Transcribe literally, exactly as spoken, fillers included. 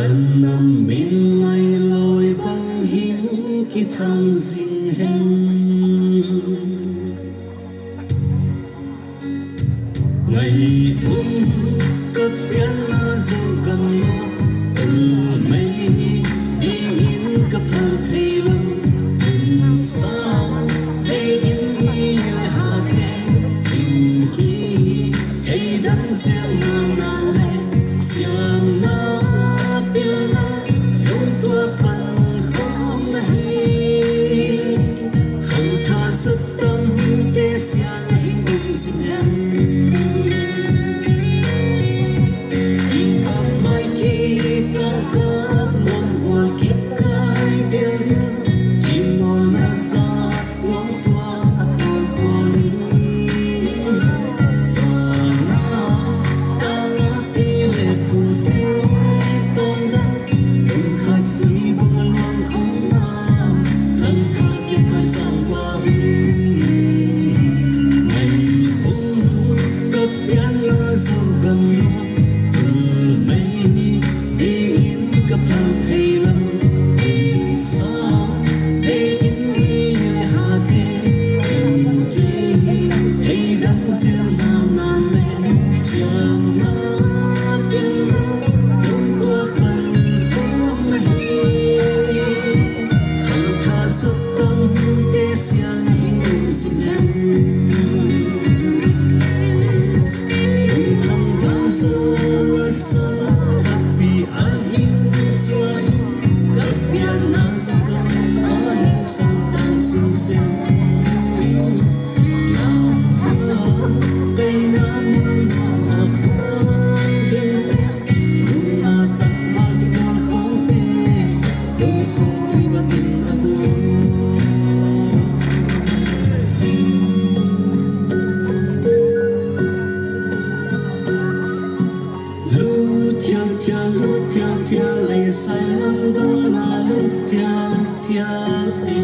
Kan nam min ngai lawi bang hing kithang zing hen. Ngai um ka pianna Zogam ah, tul mei dingin ka phal thei lo. Kum sang vei in mi le hate, in ki hei dang ziau na na le, siangna pilna lungtuak pan khawm na hi. Khangtha zat tamte siang a hing um zing hen. Ki ap mai ki kap kap, muan kual kip kai piang, ki muan a zat tuang tuang a tuang tuang ni. Tuang na, tang na pi le pu te tuang da, ung khat tui bang a luang khong na, khang kha kia kai sang kua hi. Ngai um ka pianna Zogam ah, tul mei dingin ka phal thei lo. Kum sang vei in mi le hate, in ki hei dang ziau na na le, siangna pilna lungtuak pan khawm na hi. Khangtha zat tamte siang a hing um zing hen. Kum thang vang zo a sa, a pi a hing sua in, ka pianna Zogam a hing sang tang sung sen. Nau tua kei na mun na khuan keng te, mun na tak val ki tua khong te, lung sung tui bangin a gu. Lut thial thial, lut thial thial, lei sai lam dona lut thial thial te.